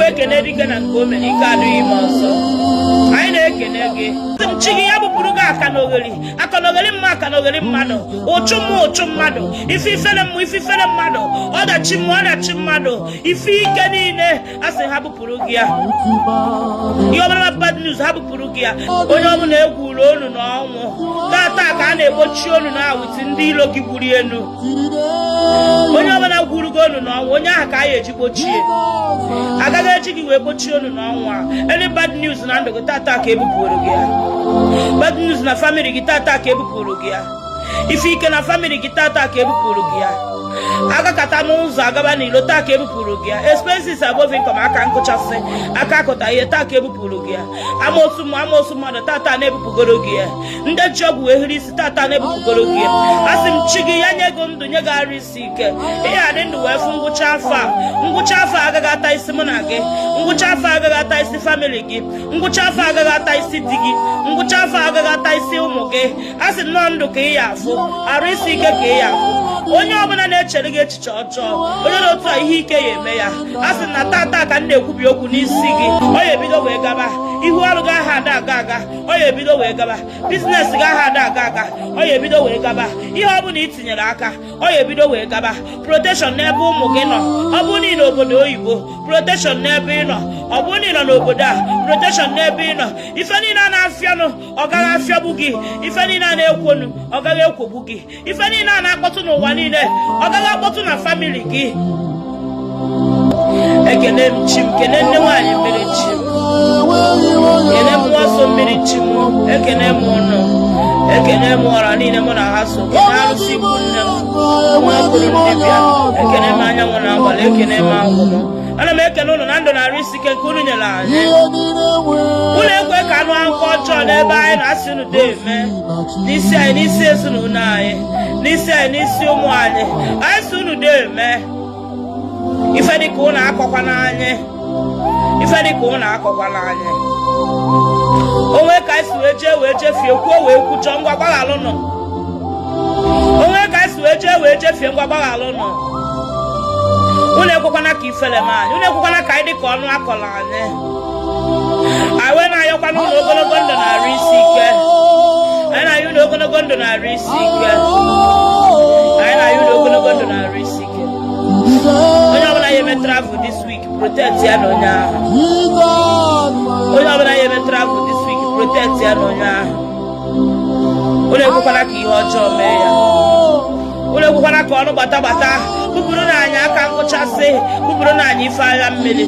Ekene dike na nke o mere, ike adịghị ime ọzọ. Anyị na-ekene gị. Sị m chi gị ya bupụrụ gị aka n'ogheri, aka n'ogheri mma, aka n'ogheri mmadụ, ụchụ mmụọ, ụchụ mmadụ, ife ifere mmụọ, ife ifere mmadụ, ọdachi mmụọ, ọdachi mmadụ, ife ike niile, a sị ha bupụrụ gị ya. Ihe ọbụla bad news, ha bupụrụ gị ya. Onye ọbụla egwuru onu na ọnwụ tata ka a na-egbochi onu na awụti ndị ilo gị gburu enu. Onye ọbụla gwuru gị onu na ọnwụ, onye ahụ ka a ya eji gbochie. Agaghị eji gị wee gbochie onu na ọnwụ a. Any bad news na ndụ gị tata ka ebupụrụ gị ya. Bad news na family gị tata ka ebupụrụ gị ya. Ife ike na family gị tata ka ebupụrụ gị ya. Agakata n'ụzọ agaba n'ilo, taa ka ebupụrụ gị ya. Expenses above income, aka nkụchasị, aka akụta ihe, taa ka ebupụrụ gị ya. Amoosu mmụọ, amoosu mmadụ, tata na-ebupụgoro gị ya. Ndị ji ọgwụ wee hiri isi, tata na-ebupụgoro gị ya. Asị m chi gị ya nye gị ndụ, nye gị arụ isi ike, ihe adị ndụ wee fụ ngwụcha afọ a. Ngwụcha afọ a agaghị ata isi mụ na gị. Ngwụcha afọ a agaghị ata isi family gị. Ngwụcha afọ a agaghị ata isi di gị. Ngwụcha afọ a agaghị ata isi ụmụ gị. A sị nnọọ ndụ ka ị ya afụ, arụ isi ike ka ị ya afụ. Onye ọbụla na-echere gị echiche ọjọọ, onye na otu a ihe ike ya eme ya, a sị na tata ka m na-ekwubi okwu n'isi gị, ọ ya ebido wee gaba. Ihu ọrụ gị aha ada aga aga, ọ ya ebido wee gaba. Business gị aha ada aga aga, ọ ya ebido wee gaba. Ihe ọbụla i tinyere aka, ọ ya ebido wee gaba. Protection n'ebe ụmụ gị nọ. Ọ bụrụ na ị n'obodo oyibo, protection n'ebe ị nọ. Ọ bụrụ na ị nọ n'obodo a, protection n'ebe ị nọ. Ife niile a na-afịanụ, ọ gaghị afịagbu gị. Ife niile a na-ekwonu, ọ gaghị ekwogbu gị. Ife niile a na-akpọtụ n'ụwa niile, ọ gaghị akpọtụ na family gị. Ekene m chi m, kene nne nwaanyị mmiri chi m, kene mmụọ so mmiri chi m. Ekene m ụnụ, ekene m ọra niile mụ na ha so, kene arụsị ikwu nne m, nwa kwuru ndị bịa. Ekene m anyanwụ na abalị, ekene m agwụ m. Ana m ekene ụnụ na ndụ na arụ isi ike nke unu nyere anyị. Unu ekwe ka anụ akụkọ ọjọọ n'ebe anyị na-asị unu dee eme n'isi anyị, n'isi ezinụlọ anyị, n'isi anyị, n'isi ụmụ anyị. Anyị si unu dee eme. Ife dịka ụnụ akọkwana anyị, ife dịka ụnụ akọkwana anyị. Onwe ka anyị si wee jee wee jefie, kwuo wee kwujọ, ngwa gbaghalụnụ. Onwe ka anyị si wee jee wee jefie, ngwa gbaghalụnụ. Unu ekwekwana ka ifele m anyị. Unu ekwekwana ka anyị dị ka ọnụ akọrọ anyị. Anyị wee na-ayọkwana ụlọ ogologo ndụ na arụ isi ike. Anyị na-ayọ ụlọ ogologo ndụ na arụ isi ike. Anyị na-ayọ ụlọ ogologo ndụ na arụ isi ike. Onye ọbụla ya eme travel this week, protect ya na onye ahụ. Onye ọbụla ya eme travel this week, protect ya na onye ahụ. Unu ekwekwana ka ihe ọjọọ mee ya. Unu ekwekwana ka ọnụ gbata gbata. Bupụrụ na anyị aka nkụchasị, bupụrụ na anyị ife anya mmiri.